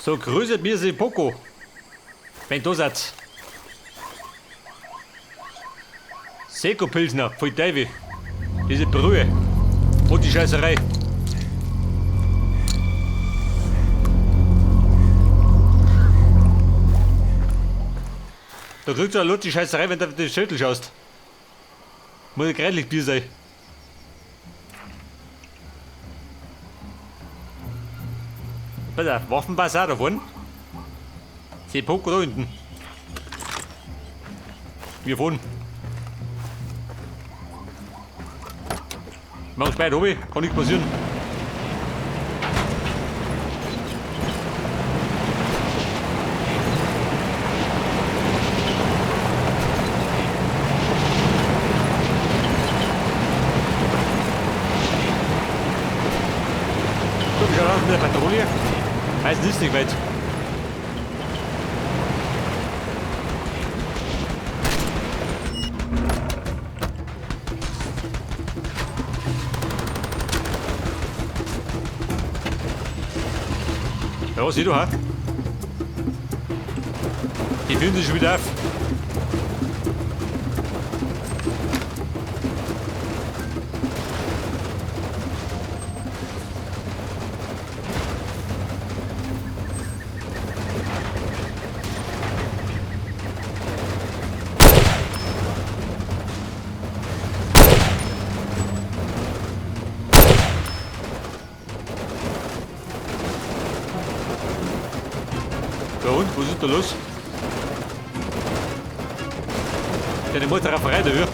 So, grüßet mir Sie Poco. Wenn du seid. Seko Pilsner, pfui Teufel. Diese Brühe. Und die Scheißerei. Da kriegst du eine Lot die Scheißerei, wenn du auf den Schädel schaust. Muss ein greitlich Bier sein. Pass auf, Waffenpass auch da vorne. Sepoko da unten. Wir fahren. Machen spät oben, kann nichts passieren. So, wie schaut aus mit der Patrouille? Meistens ist nicht weit. Ja, sieh du, ha? Die fühlen sich schon wieder auf. Ja und, was ist da los? Deine Mutter Rafferei da, ja? Und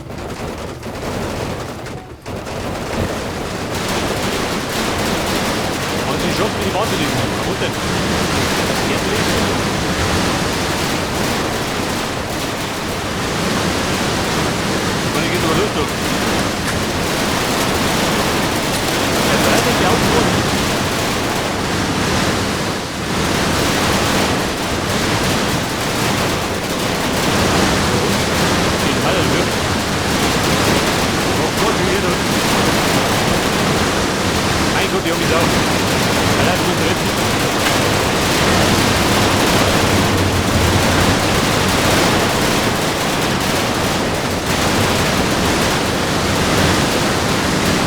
sie schossen die Warte liegen. Warum denn? Das geht nicht. Wann geht aber los, du? Der breitet die Augen. Mein Gott, die haben mich auch. Allein nur drin.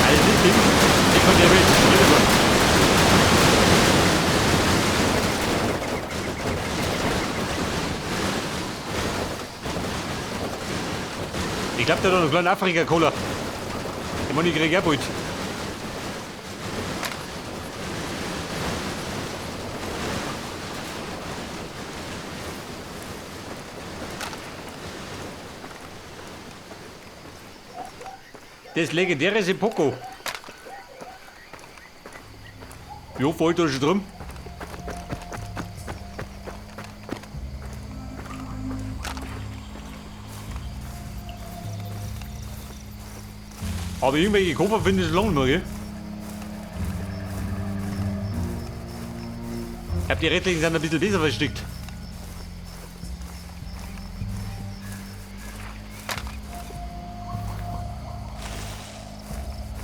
Also das Ding, ich kann ja mit. Ich glaube, der hat noch einen kleinen Afrika-Cola. Ich meine, ich krieg auch bald. Das legendäre Sepoko. Jo, voll da schon drum. Aber irgendwelche Koffer finde ich schon lange nicht mehr, gell? Ich glaub, die restlichen sind ein bisschen besser versteckt.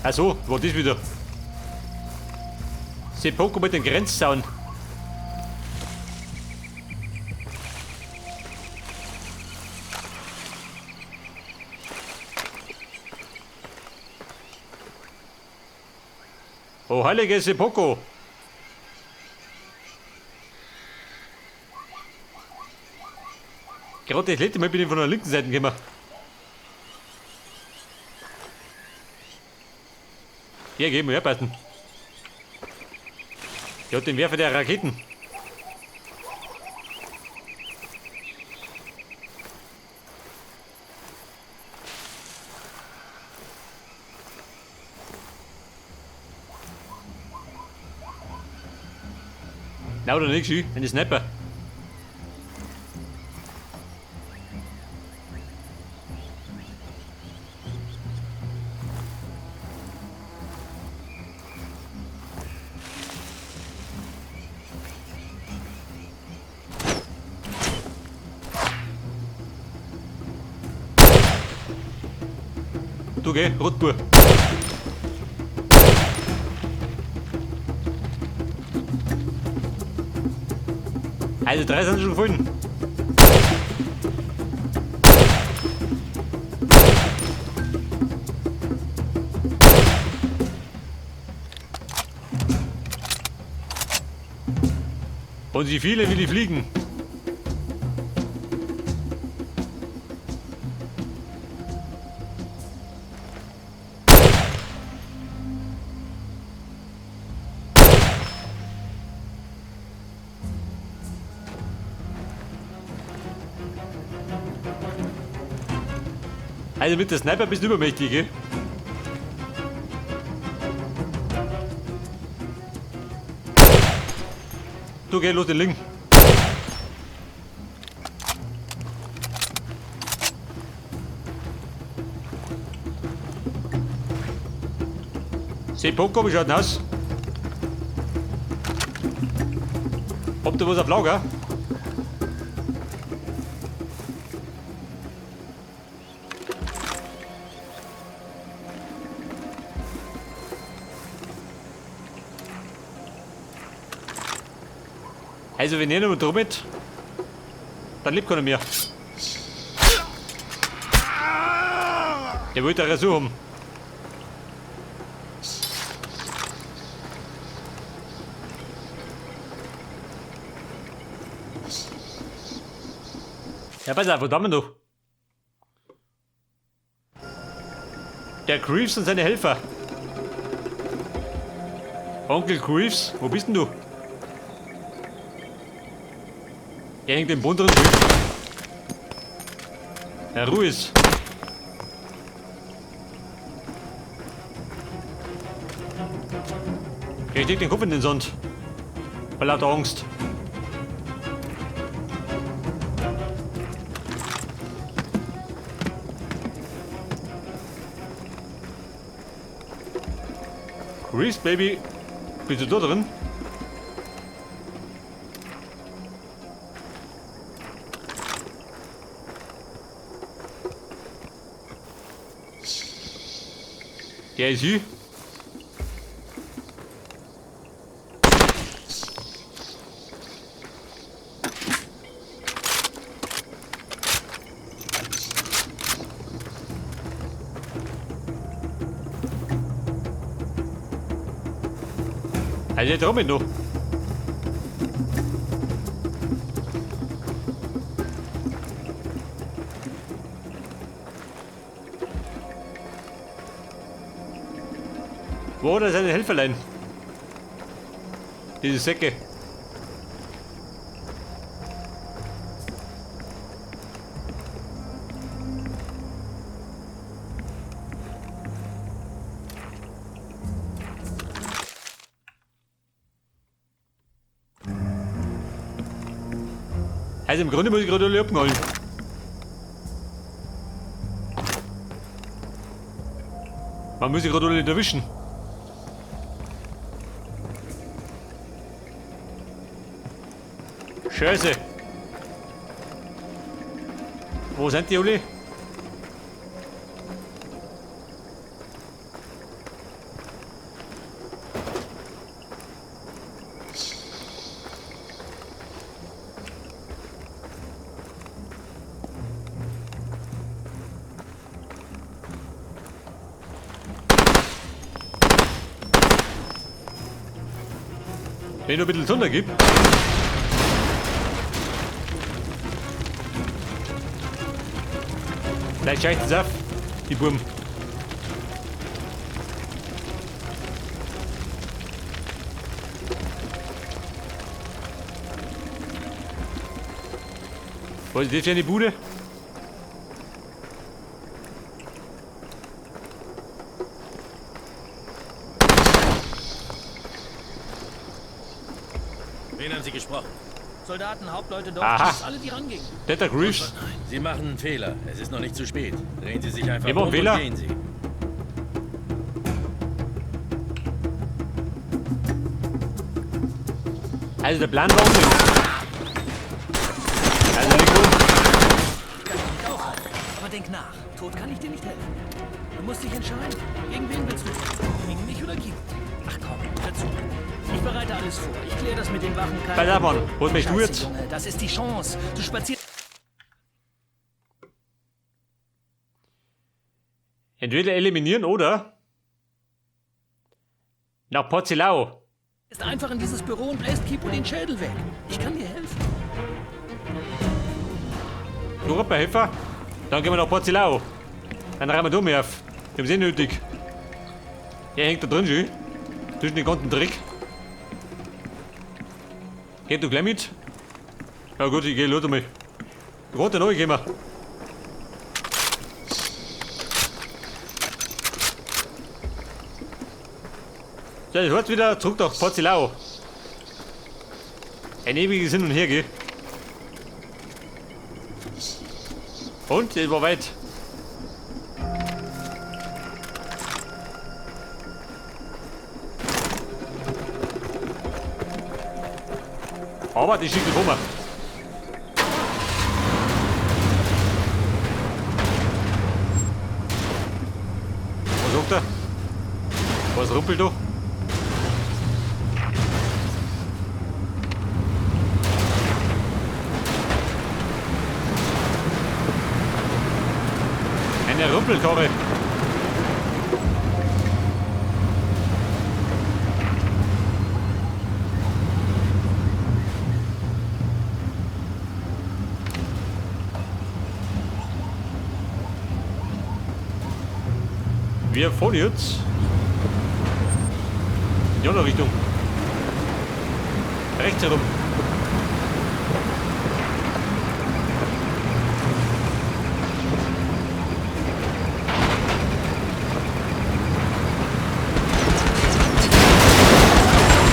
Ach so, war das wieder? Sepoko mit dem Grenzzaun. Oh, heilige Sepoko! Gerade das letzte Mal bin ich von der linken Seite gekommen. Hier, geh mal herpassen. Der hat den Werfer der Raketen. Na, oder nicht, schön, eine Sniper. Du geh, Rotbur. Also 3 sind schon gefunden. Und sie viele wie die Fliegen. Also mit der Sniper bist du übermächtig, gell? Du geh los den Link. Seh Poco, wie schaut denn aus? Habt ihr was auf Lager? Also wenn ihr noch drum mit, dann lebt keiner mehr. Der wollte eine Rasur haben. Ja, pass auf, wo haben wir noch? Der Greaves und seine Helfer. Onkel Greaves, wo bist denn du? Er hängt im Bund drin. Herr Ruiz. Er steckt den Kopf in den Sand. Vor lauter Angst. Greaves, Baby. Bist du da drin? Der ist hier. Also der Trommel noch. Wo hat er seine Helferlein? Diese Säcke. Also im Grunde muss ich gerade alle abknallen. Man muss sich gerade alle erwischen. Scheiße. Wo sind die alle? Wenn ich noch ein bisschen Zunder gebe. Vielleicht scheißt es auf, die Buben. Was ist das für eine Bude? Wen haben Sie gesprochen? Soldaten, Hauptleute, Aha. Dorfchiefs, alle, die rangingen. Netter Greaves. Sie machen einen Fehler. Es ist noch nicht zu spät. Drehen Sie sich einfach Wir machen um Fehler. und gehen Sie. Also der Plan war unbedingt. Also nicht gut. Ich kann dich nicht aufhalten. Aber denk nach. Tod kann ich dir nicht helfen. Du musst dich entscheiden. Gegen wen willst du kämpfen? Gegen mich oder Keegan? Ach komm, hör zu. Ich bereite alles alles vor. Ich kläre das mit den Wachen. Kein Pass auf, Mann. Was möchtest du Scheiße, jetzt? Junge, das ist die Chance. Du spazierst Entweder eliminieren oder nach Port Zilao. einfach in dieses Büro und bläst Kipo den Schädel weg. Ich kann dir helfen. Du hast mir helfen? Dann gehen wir nach Port Zilao. Dann reiben wir da mehr auf. Wir haben es eh nötig. Der hängt da drin schon. Zwischen den ganzen Dreck. Geht du gleich mit? Ja gut, ich geh los einmal. Du kannst ja noch gehen. So, das heißt wieder zurück nach Port Zilao. Ein ewiges Hin und Her, gell? Und, es war weit. Aber die schickt vor mir. Was sagt er? Was rumpelt da? Eine Rumpelkarre. Wir fahren jetzt in die andere Richtung. Rechts herum.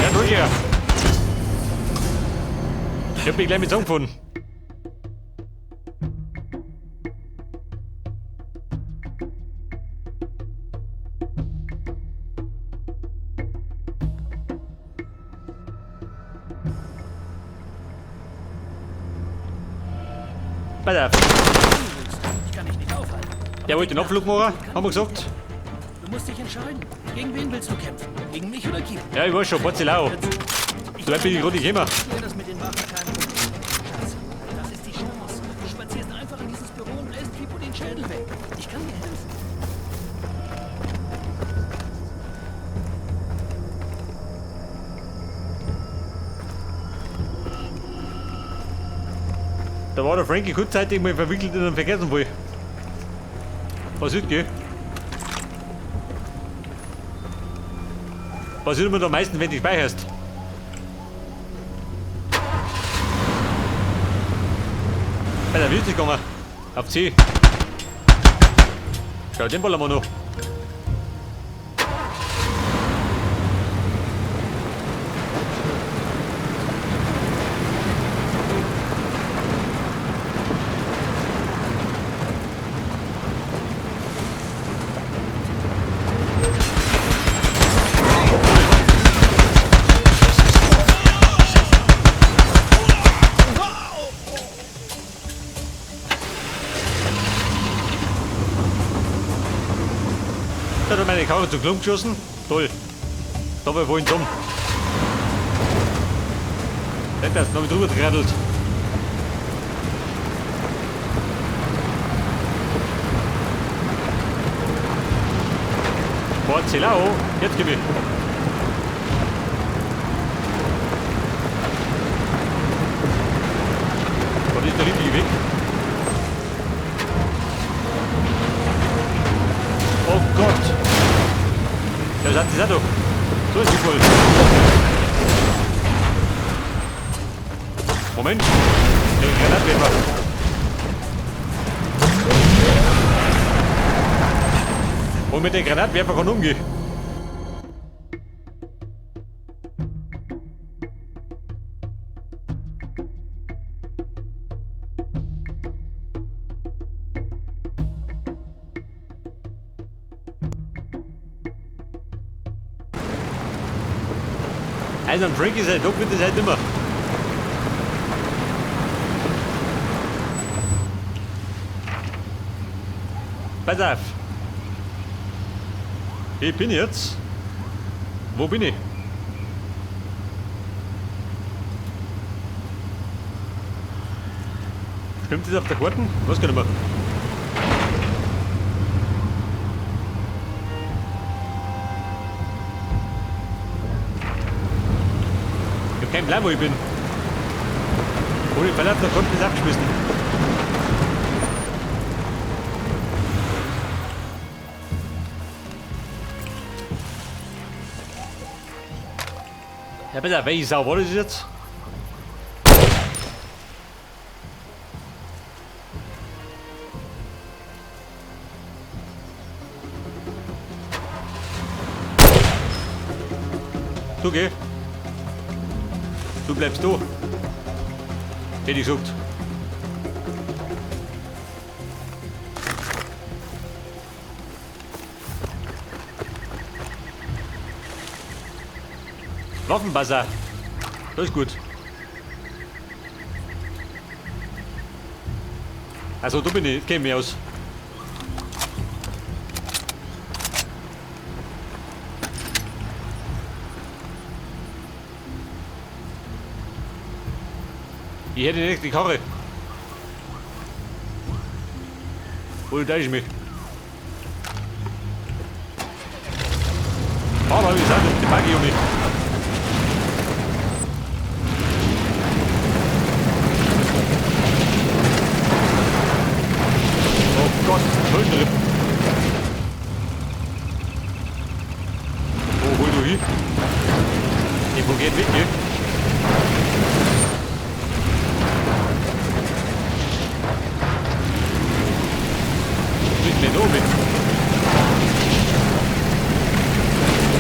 Ja, durch hier. Ich hab mich gleich mit zusammengefunden. Pass auf. Ich kann dich nicht aufhalten. Der wollte den Abflug machen, haben wir gesagt. Du musst dich entscheiden. Gegen wen willst du kämpfen? Gegen mich oder Kipo? Ja, ich weiß schon, Port Zilao. So weit bin ich gerade nicht gekommen. Ich kläre das mit den Wachen, kein Problem. Scheiße, das ist die Chance. Du spazierst einfach in dieses Büro und bläst Kipo den Schädel weg. Ich kann dir helfen. Da war der Frankie kurzzeitig mal verwickelt in einen Verkehrsunfall. Was ist, gell? Was ist immer am meisten, wenn du speicherst? Alter, wie ist das gegangen? Auf C. Schau, den ballern wir noch. Da hat er meine Karre zu Klump geschossen. Toll. Da war ich vorhin dumm. Das ist noch mit drüber geradelt. Port Zilao, jetzt gib ich. Was ist der richtige Weg? Oh Gott! Ja, das hat sie doch. So ist die voll. Moment! Der Granatwerfer. Und mit dem Granatwerfer kann umgehen. Also am Frankie sein Tag wird es halt immer. Pass auf. Ich bin jetzt. Wo bin ich? Stimmt das auf der Karte? Weiß gar nicht mehr. Ich hab keinen Plan, wo ich bin. Ohne Fall auf der Karte ist abgeschmissen. Ja, bitte, welche Sau war das jetzt? Du geh. Du bleibst du. Hätte ich gesagt. Waffenbasser. Das ist gut. Also da bin ich, kenn mich aus. Ich hätte nicht die Karre. Wo da ich mich? Aber wie gesagt, die Buggy um mich. Oh Gott, Schuldenripp. Wo hol du hin? Ich wo geht weg, gell? Nicht mehr da mit.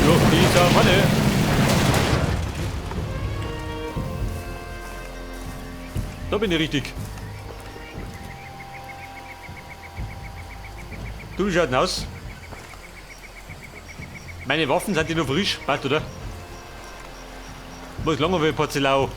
Durch die Savanne. Da bin ich richtig. Du, wie schaut denn aus? Meine Waffen sind die noch frisch, passt, oder? Was lange wie Porzellan.